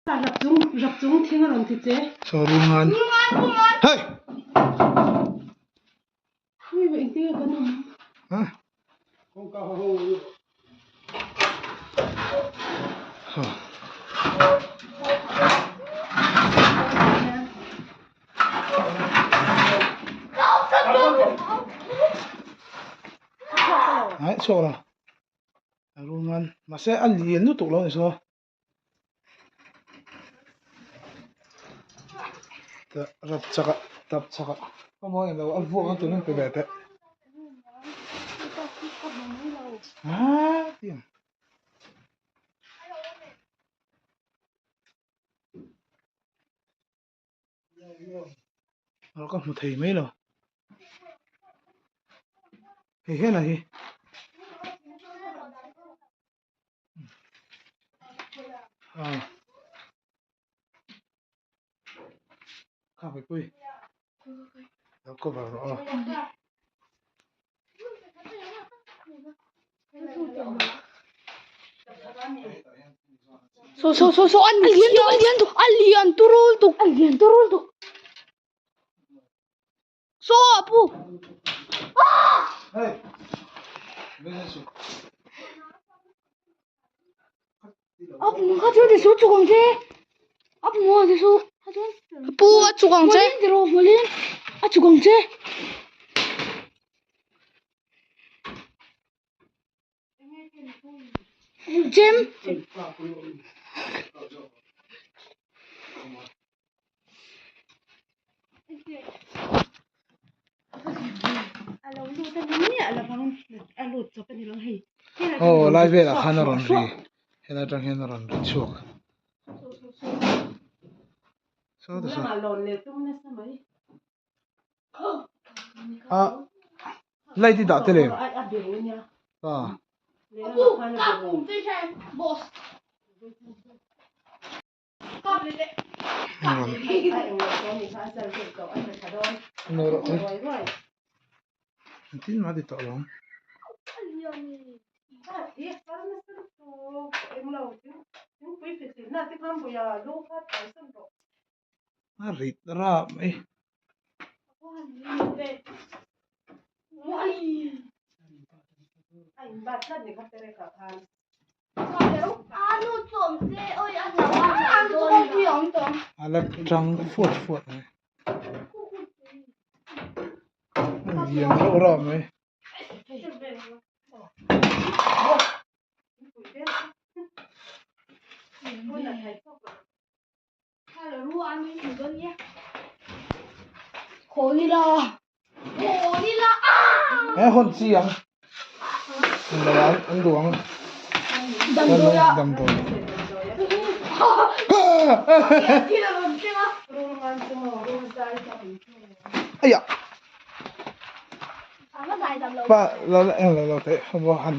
Rap chung rap chung thing a rawn ti che. Saw rungan. Hey! Ui engtin nge kan awm? Ha? Ha. Ai chhuak lo. Rungan. Mahse a lian lutuk lo ni saw. Rap chak ah tap chak ah a mawi lo a vuak na tur in pe ve teh ah tiang ka hmu thei mai lo hei hian a hi. Kha pui pui lo cover rawh aw. So so so so an lian tu an lian tu a lian turul tuk a lian turul tuk So apu. Hey. Apu kha chuan ti su chuk ang che. Apu mo ti su. Apu a chuk ang che. Ti ro molin. A chuk ang che. Chem. Aw lai velah khan a rawn ri helai atang hian a rawn ri chhuak saw ta saw ah light i dah tel em ah. Engtin mah a ti tawh lo ang. A rit rap mai. A la tang fuat fuat mai. A lian reuh rap mai. He hawn chi ang lo ang an duh ang damdawi aiah pa lo la eng lo lo teh han